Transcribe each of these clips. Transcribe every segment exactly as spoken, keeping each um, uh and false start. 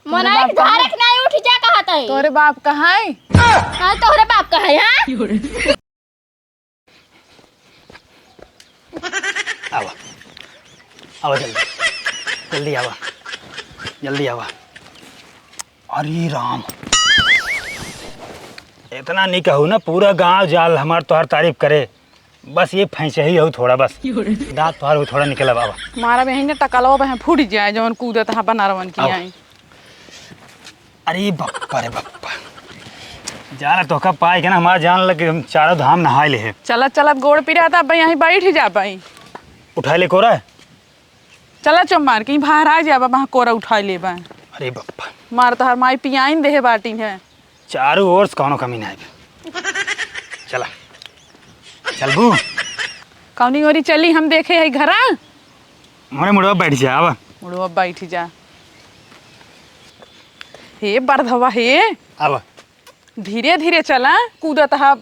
मनई तोहरे बाप कहाँ? धारे के नाई उठ जा कहत है। तोहरे बाप कहाँ है? हाँ, तोहरे बाप कहाँ है, हाँ? आवा, आवा जल्दी, जल्दी आवा, जल्दी आवा। अरे राम, इतना नहीं कहू ना, पूरा गांव जाल हमार तोहार तारीफ करे। बस ये फैंसे ही हो थोड़ा, बस दांत तोहार हो थोड़ा निकला बाबा। मारा में ही ना टकलवा बहे फूट जाए, जवन कूदत हा बनारवन की आवा। आई। अरे बप्पा रे बप्पा, जाना तोहका पाए के ना हमारा जान लग, हम चारों धाम नहाए ले है। चलत चलत गोड़ पिरात, अब यहीं बैठ ही जा पाई। उठा ले कोरा। चला चुप मार के, बाहर आ जाबा, वहाँ कोरा उठा लेबा। अरे बप्पा। मार तोहर माई पियाइन देहे बाटी है। चारों ओर से कौनो कमी नहीं। चला। चलबू? कौनी ओरी चली, हम देखे है घरा। हमरे मुड़वा बैठ जा, आवा। मुड़वा बैठ जा। हे बरधवा, हे। आवा। धीरे धीरे चला, कूदत हा।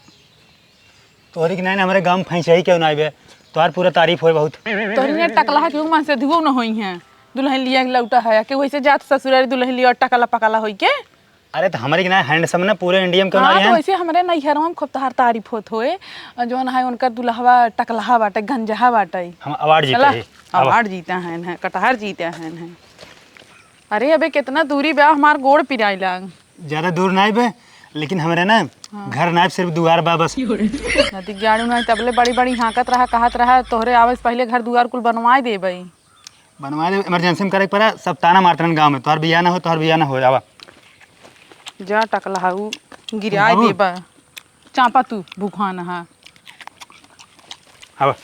तोहरी के नाई ना हमरे गाँव में फैंसे ही क्यों ना आइबे? तोहार पूरा तारीफ होए बहुत। तोहरी ने टकला है, केहू मन से धुओ न होई है। दुल्हन लिया लौटा है, केहू ऐसे जात ससुरारी दुल्हन लिया टकला पकला होई के? अरे तो हमरे के नाई handsome ना पूरे India में क्यों ना हाँ, आए तो हैं? वैसे हमरे नैहरवा में खूब तोहार तारीफ होत होए। और जौन है उनकर दुल्हवा टकलहा बाटे, गंजहा बाटे। हम award जीते चला, हैं। आवा। Award जीते हैं, हैं, कटहर जीते हैं, हैं। अरे अबे कितना दूरी बा, हमार गोड़ पिराई लाग। ज्यादा दूर नाई बे, लेकिन हमरे ना हाँ। घर नाई, सिर्फ दुआर बा बस। नदी गाड़ू नाई, तबले बड़ी बड़ी हाँकत रहा, कहत रहा, तोहरे आवे से पहले घर दुआर कुल बनवाए देबई। बनवाए दे, emergency में करे के पड़ा, सब ताना मारत रहन गाँव में, तोहर बियाह ना हो, तोहर बियाह ना हो, आवा। जा टकला हऊ, गिराए बाबू। देबा। चापा तू, भूखान हा। आवा।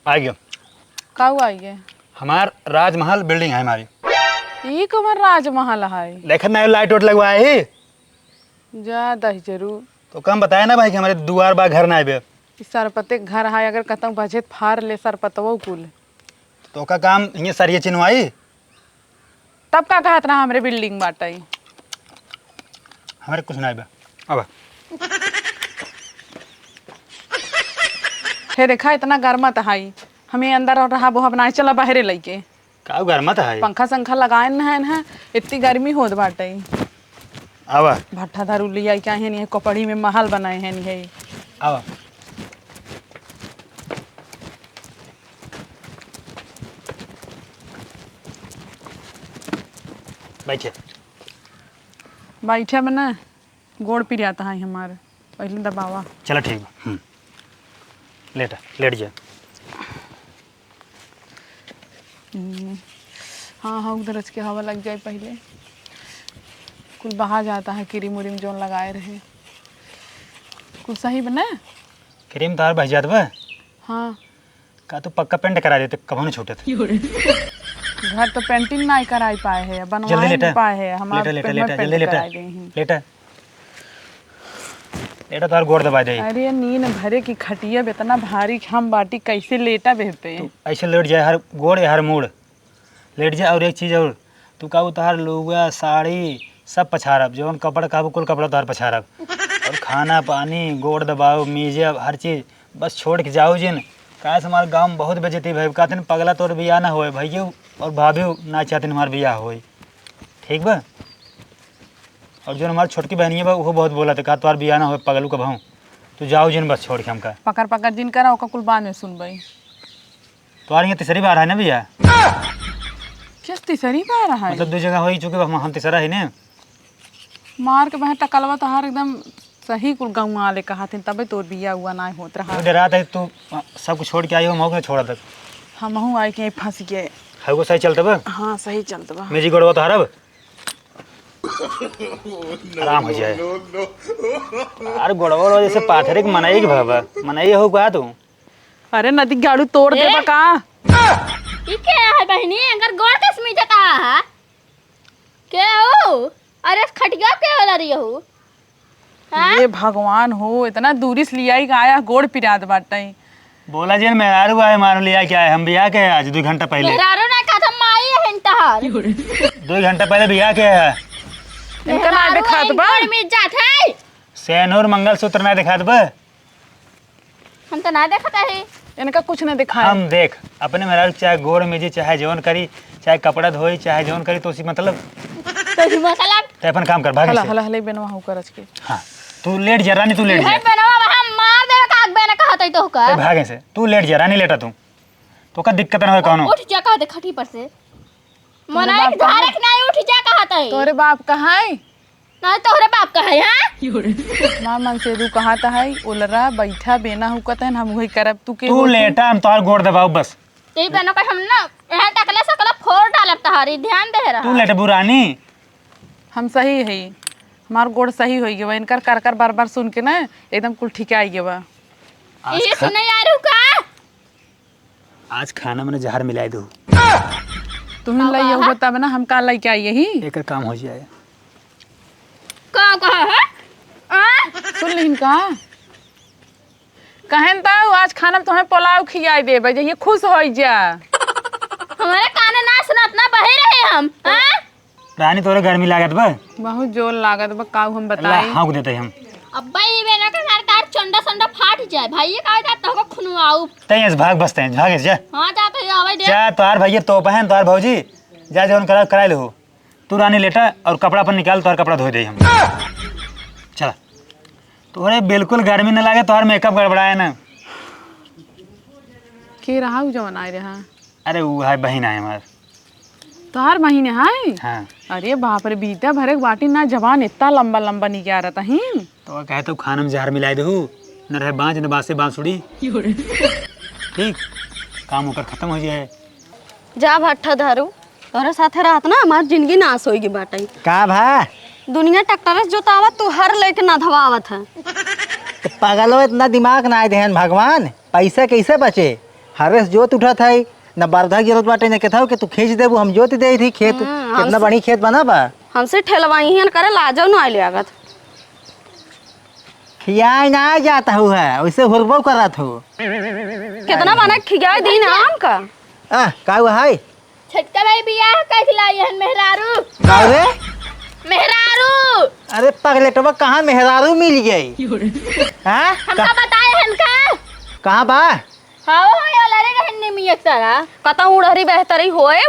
आ गयो। काऊ आई है? हमार राजमहल building है हमारी। ई कमर राजमहल है? देखत ना light वाइट लगवाए ही। जा दही जरूर। तो कम बताया ना भाई कि हमरे दुआर बा घर ना आवे। ई सरपते घर है, अगर कतौ बजे त फार ले सरपतवो कुल। तो का काम ये सरिये चिनवाई? तब का कहत रहा हमरे building बाटे? हमरे कुछ ना आवे। अब हे देखा, इतना गर्मा त हाई, हमें अंदर और रहा, वो अब ना चला बाहरे लइके। का गर्मा त हाई? पंखा संखा लगाए न है ना, इतनी गर्मी होत बाटे। आवा। भट्ठा दारू लिया क्या है नहीं, कपड़ी में महल बनाए हैं नहीं। आवा। बैठे। बैठे में ना, गोड़ पिरात है हमार, पहले दबावा। चला ठीक बा। हम्म। लेटा, लेट जा। हम्म। हाँ, हाँ, उधर के हवा लग जाए पहले। कुल बहा जाता है, क्रीम उरीम जौन लगाए रहे। कुल सही बना? क्रीम तार बह जात बा? हाँ। का तू पक्का paint करा देते, कभो नहीं छूटत। घर तो painting नहीं कराई पाए है, बनवाए जल्दी लेटा। नहीं पाए है, हमार लेटा, लेटा, paint लेटा, जल्दी paint लेटा। कराए गए हैं। लेटा। लेटा, तोहार गोड़ दबा दे। अरे, नीन भरे की खटिया बे इतना भारी, हम बाटी कैसे लेटा बे पे? तू ऐसे लेट जाए, हर गोड़ या हर मूड़ लेट जाए। और एक चीज और, तू का उतार लुगा, साड़ी, सब पछारब, जौन कपड़ा कहबू, कुल कपड़ा उतार पछारब। और खाना पानी, गोड़ दबाओ, मीजब, हर चीज, बस छोड़ के जाओ जिन। काहे से हमारे गाँव में बहुत बेइज्जती भई, कहते हैं, "पगला, तोर बियाह ना होए।" भैया और भाभी ना चाहते हमार बियाह होए, ठीक बा? और जो हमार छोटकी बहनिया बा, उहो बहुत बोला था, "का तोर बियाह ना होए, पगलू कबहूँ, तू जाओ जिन बस छोड़ के हमका।" पकड़ पकड़ जिन करा, ओका कुल बाद में सुनबई। तोहार ये तीसरी बार है ना भैया? क्या तीसरी बार है? मतलब दो जगह हो ही चुके, हम, हम तीसरा है ना। मार के बहे टकलवा तोहार एकदम सही कुल गाँव वाले कहत हैं, तबे तोर बिया हुआ ना होत रहा। तू डरात है, तू, अ, सब कुछ छोड़ के आई हो, मौके छोड़ा तक। हमहू आई के फंस गए। है वो सही चलत बा? हाँ, सही चलत बा। मेजी गोड़वा तोहार अब? आराम हो जाए। अरे गोड़वा, गोड़वा जैसे पाथरे के मनई के भवा, मनई हो का तू? अरे नदी गाड़ू तोड़ ए? देबा का? ई के है बहिनी? एकर गोड़ कस मीठा का है? के हो? अरे खटिया के वाला रही हो? हाँ? ये भगवान हो, इतना दूरी से लियाई का आया, गोड़ पिरात बाटे। बोला जिन मेहरारू आए, मारो लिया क्या है? हम बियाह के है आज, दो घंटा पहले। मेहरारू ना कहत, हम माई है तहार। दो घंटा पहले बियाह के है। इनका ना मेहरारू देखात है, बा। गोड़ में जात है। सेनुर मंगलसूत्र ना देखात बा। हम तो ना देखत है। इनका कुछ ना दिखाए। हम देख, अपने मेहरारू के चाहे गोड़ में जी, चाहे जौन करी, चाहे कपड़ा धोई, चाहे जौन करी, तो उसी मतलब। तो ही मतलब। ते अपन काम कर, भागे हला, से। हला, हला, बेनवा हो करज के। हाँ, तू लेट जा रानी, तू लेट इहे जा। बेनवा वहाँ मार देवे का, आग बेना कहत है तो का? ते भागे से, तू लेट जा रानी, लेटा तू। तो का दिक्कत ना होए कौनो। उठ जा कहत है खटी पर से। तोरे मनाई बाप कहाँ? धारे के नहीं उठ जा कहत है। तोरे बाप कहाँ है? नहीं तोहरे बाप कहाँ है, हाँ? माँ मन से तू कहाँ ता है, ओलरा बैठा बेना हुकत है, हम वही करब, तू के तू होती? लेटा, हम तोहार गोड़ दबाऊ बस। ते बनो का हम ना, यहाँ टकला सकला फोड़ डालब तहारी, ध्यान दे रहा। तू लेटबू रानी। हम सही है, हमार गोड़ सही होई गवा, इनकर कर कर बार बार सुन के ना एकदम कुल ठिकाई गवा। आज ये खा- सुने यार का? आज खाना में जहर मिलाई दो। तुम लाई हो तब ना हम का लाई के आई यही? एकर काम हो जाए। का कहा है? आ? सुन लिहिन का? कहन त आज खाना में तुम्हें पुलाव खियाई देबे, जहिए खुश होई जा। हमारे काने ना सुनत ना बहे रहे हम, हाँ? रानी तोरे गर्मी लागत बा? बहुत जोर लागत बा, काऊ हम ला, बताई। हाँक देते हम। अब्बा ये बेना का सरकार चंडा संडा फाट जाए, भाई ये का जात हो खुनवाऊ। तैं भाग बस तैं, भाग जा। हाँ जा तो ये आवे दे। जा तोहार भैया तो पहन, तोहार भौजी, जा जौन करा कराई लो। तू रानी लेटा और कपड़ा अपन निकाल, तोहर कपड़ा धोई दे हम। चला। तोहरे बिल्कुल गर्मी न लागे, तोहर मेकअप गड़बड़ाए ना। के रहा उ जवन आए रहा? अरे उ है बहिन आए हमार। तोहर बहिन है? हाँ। अरे बाप रे, बीता भरे के बाटी ना जबान इतना लंबा लंबा निकालत ही। तो कहे तो खाना में जहर मिलाई देहू, न रहे बाँझ न बासे बाँसुड़ी। ठीक, काम ओकर खत्म हो जाए। जा भट्ठा धरू, तोहरे साथे रहत ना हमार जिंदगी नाश होई गई बाटे। का भा? दुनिया ट्रैक्टर से जोतावत, तू हर लेके ना धवावत है। तो पागलो इतना दिमाग ना आए देहन भगवान, पैसा कैसे बचे? हरे से जोत उठत है, न बरधा गिरत बाटे, न केथाऊ के तू खींच देबू, हम जोत दे थी खेत। हाँ, कितना हमसे बड़ी खेत बना बा। हमसे ठेलवाई हियन करे लाजो ना आइले आगत। खियाई ना जात हूँ है, वैसे हुरबो करत हो। कितना बना खियाई दी ना हमका। आ, का हुआ है? छोटका भाई बियाह कइके लाई हन मेहरारू। का रे? मेहरारू। अरे पगलेटवा, कहाँ मेहरारू मिल गई? हाँ? हमका बताए हन का? कहाँ बा? हाँ, वो है, अलरे रहन निमिया सारा। कतौ उड़हरी बहतरी होए।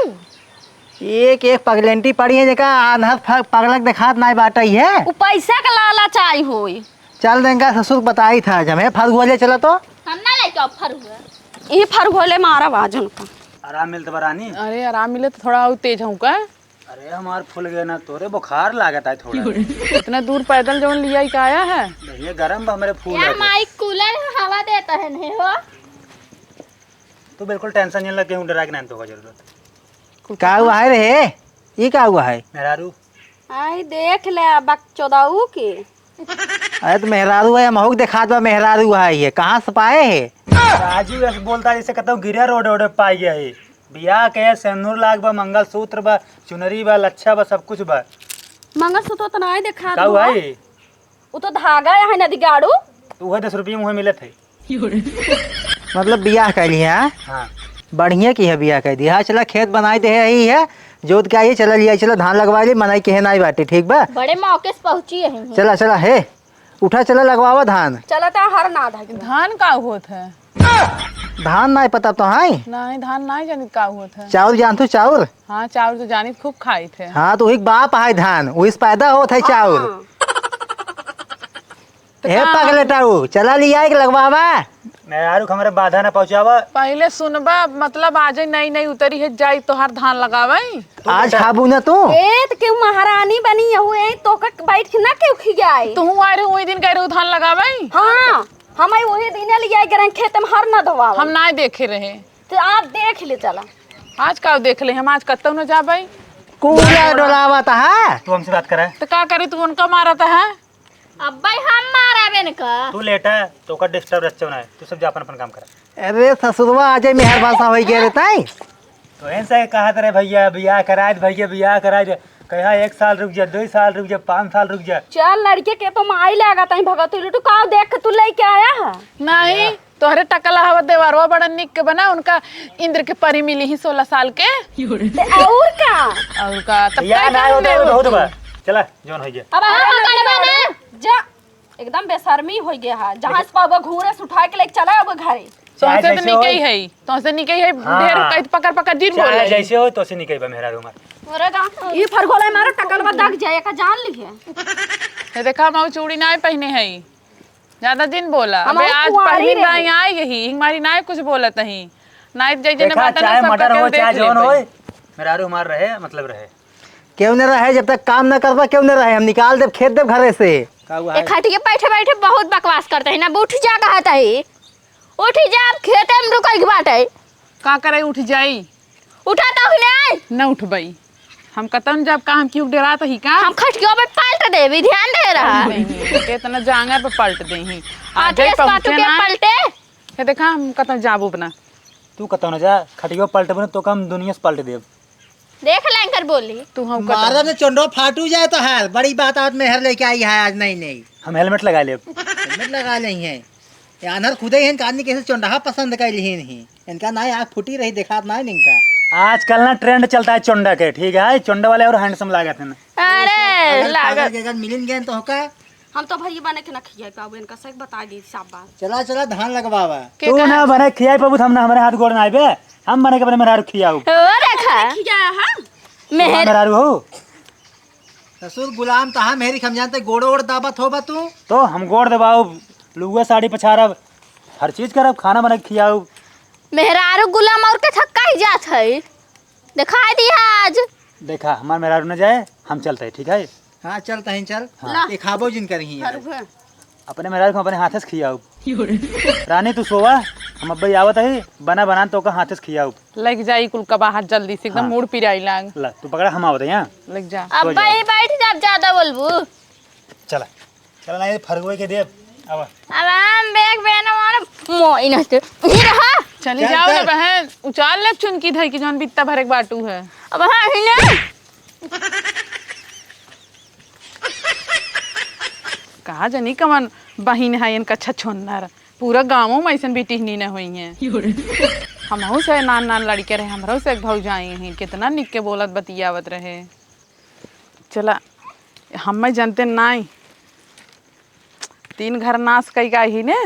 एक एक पगलेंटी पड़ी है, जेका आन्हर फ-, पगलक देखात नाय बाटई है। उ पैसा के लालच आई होई। चल देंगा ससुर बताई था, जब है फरगुआ ले चला तो। हम ना लेके आओ फरगुआ। ई फरगुआ ले मारा बाज उनका। आराम मिलत बा रानी? अरे आराम मिले तो थोड़ा और तेज हूँ का? अरे हमार फूल गया ना, तोरे बुखार लागत है थोड़ा। इतना दूर पैदल जौन लिया ही का आया है? नहीं, ये गरम बा हमरे फूल यार, है। माइक कूलर हवा देता है नहीं हो। तू बिल्कुल टेंशन नहीं ले, केहू डरा के नहीं तो का जरूरत। का हुआ है रे? ई का हुआ है? मेहरारू। आई देख ले बकचोदाऊ के। अरे तो मेहरारू है, महूक देखात बा मेहरारू है, ये कहाँ से पाए है? राजू ऐसे बोलता जैसे कहता हूँ गिरा रोड रोड पाई गया है। बियाह के सेनुर लाग बा, मंगलसूत्र बा, चुनरी बा, लच्छा बा, सब कुछ बा। मंगलसूत्र तो नहीं देखात का हुआ। हुआ है? उ तो धागा है नदी गाड़ू। तो उहे दस रुपये मुँह मिलत है। मतलब बियाह कैली है? हाँ। बढ़िया की है बियाह कह दी। हाँ, चला खेत बनाई दे है, यही है। जोत के आई, चला लिया, चला धान लगवा ली, मनाई के है नाई बाटी, ठीक बा? बड़े मौके से पहुँची है। चला, चला, हे, उठा, चला लगवावा धान। चला ता हर ना धान। धान का होत है? धान नाई पता तो है? नहीं, धान नाई जानित का होत है। चाउर जानत हो, चाउर? हाँ, चाउर तो जानित, खूब खाइत है। हाँ, तो वही बाप है धान, वही से पैदा होत है चाउर। हाँ। तो ए का पगलेटाऊ, चला लिया एक लगवावा। मेहरारू के हमरे बाधा ना पहुँचावा। पहिले सुनबा, मतलब आजे नई नई उतरी है, जाई तोहार धान लगावई। आज खाबू ना तू? ए, त केहू महारानी बनी हऊ, ए, तोका बैठ के ना केहू खियाई। तू आए रहे, वही दिन गए रहे धान लगावई। हाँ, हम आई वही दिन ले आई गरन खेत में हर ना धोवावा। हम ना देखे रहे। तो आप देख ले चला। आज का देख ले, हम आज कत्तौ न जाबई। कूड़ा डोलावत है। तू हमसे बात करे। तो का करी, तू उनका मारत है? अब्बे हम मारब इनका। तू लेटा, तो ओकर डिस्टर्ब रच्चो ना है। तू सब जा अपन अपन काम कर। अरे ससुरवा, आज मेहर भाषा होई गया रे ताई। तो इनसे कहा तेरे भैया बियाह कराए दे, भैया बियाह कराए दे। कहा एक साल रुक जा, दो साल रुक जा, पाँच साल रुक जा। चार लड़के के तो माई लगा ताई भगत तू लुटू का देख के तू लेके आया है। नहीं। तोहरे टकला हवा देवरवा बड़ा निक के बना, उनका इंद्र के परी मिली ही सोलह साल के। ते और का? और का? तब या का ना काम होता में है, बहुत होती? बा। चला, जौन हो गया। अब हम करबा ना। जा, एकदम बेशर्मी हो गया है। जहाँ से पाबा घूरे से उठा के लेके चला अब घरे। चाहे तोहसे तो जैसे निकई होई। है, तोहसे निकई है, हाँ। ढेर कहित पकड़ पकड़ जिन चाहे बोले। जैसे होई, तोहसे निकई बा मेहरारू हमार। अरे गा-, ई फरगोला मारो टकल बा दग जाए, का जान लिहे। ये देखा, हम चूड़ी नाय पहिने हई, ज्यादा जिन बोला। हम अबे आज कुंवारी पहली रहे। नाई आई यही, हिमारी नाय कुछ बोलत ही। नाई जै जने देखा, बात ना चाहे सबका मटर केहू हो, देख चाहे लेबे। जौन होई, मेहरारू हमार रहे, मतलब रहे। केहू न रहे, जब तक काम न करबा, केहू न रहे, हम निकाल देब, खेद देब घरे से। का हुआ ए है? खटिया बैठे बैठे बहुत बकवास करते हैं ना, उठ जा कहत है। उठी जा, अब खेते में रुकई के बाटे। का करे उठ जाई? उठा तो ही नहीं। न उठबई। हम कतन जब का हम क्यों डेरात ही का? हम खटियो पे पलट देबी, ध्यान दे रहा। पलट देही। के इतना जांगा पे पलट देही। आ हाथी जाई से बातू पहुँचे के ना। पलटे। ये देखा हम कतन जाबो बना। तू कतन जा, खटियो पलटबो ना तो का हम दुनिया से पलट देब। देख लैंकर बोली। तू हम मारा कतन। ने चोंडो फाटू जाए तो हाल। बड़ी बात आज मेहर लेके आई है आज, नहीं, नहीं। हम हेलमेट लगा लेब। हेलमेट लगा लेही हैं। ये आन्हर खुदे हैं, आदमी कैसे चोंडहा पसंद कर लिहिन ही। इनका ना आँख फूटी रही, देखात ना इनका। आजकल ना ट्रेंड चलता है चोंडा के, ठीक है? चोंडा वाले और हैंडसम लागत हैं। अरे, अगर लागत। पागल के अगर मिलिन गए तो होका? हम तो भैया बने के ना खियाई पाबो, इनका सही बता दी साफ बात। चला, चला, धान लगवावा। के तू कहा? ना बने खियाई पाबू, तो हम ना हमारे हाथ गोड़ ना आइबे, हम बने के बने मेहरारू खियाऊ। ओ, देखा। खिया, हाँ? मेहर- मेहरारू हो? ससुर गुलाम तहा मेहरी हम जानते, गोड़ ओड़ दाबत होबा तू। तो हम गोड़ दबाओ, लुआ साड़ी पछारब, हर चीज करब, खाना बना के खियाऊ। मेहरारू गुलाम और के थक्का ही जात है, दिखाई दिया आज। देखा, हमार मेहरारू न जाए, हम चलते हैं, ठीक है? हाँ, चलते हैं, चल। हाँ। ला। एक खाबो जिन करही आज। हरुआ। अपने मेहरारू को अपने हाथे से खियाऊ। रानी, तू सोवा, हम अब्बे आवत है, बना बना तो का हाथे से खियाऊ। लग जाई कुल का बाहर जल्दी से, एकदम हाँ। मूड पिराई लाग। ला, तू पकड़ा, हम आवत है यहाँ। लग जा। सो अब्बा जाओ। ही बैठ जा, ज्यादा बोलबू। चला, चला ना, ये फरगुए के देब। अब अब हम बैग बेना मारे मोइन हते। ये रहा। चली चल, जाओ ना चल। बहन, उचाल ले चुनकी धई के जौन बित्ता भरे के बाटू है। अब हाँ, ही ना। कहा जनी कवन बहिन है इनका छछोन्नर, पूरा गाँवों में ऐसन बिटिहनी न हुई हैं। हमहू से नान नान लड़के रहे, हमरो से एक भौजाई हैं, कितना निक के बोलत बतियावत रहे। चला, हमें जनते नाई, तीन घर नाश कई का ही ने,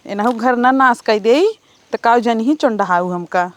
एनहू घर ना नाश कई देई, त काऊ जनी ही चोंडहाऊ हमका।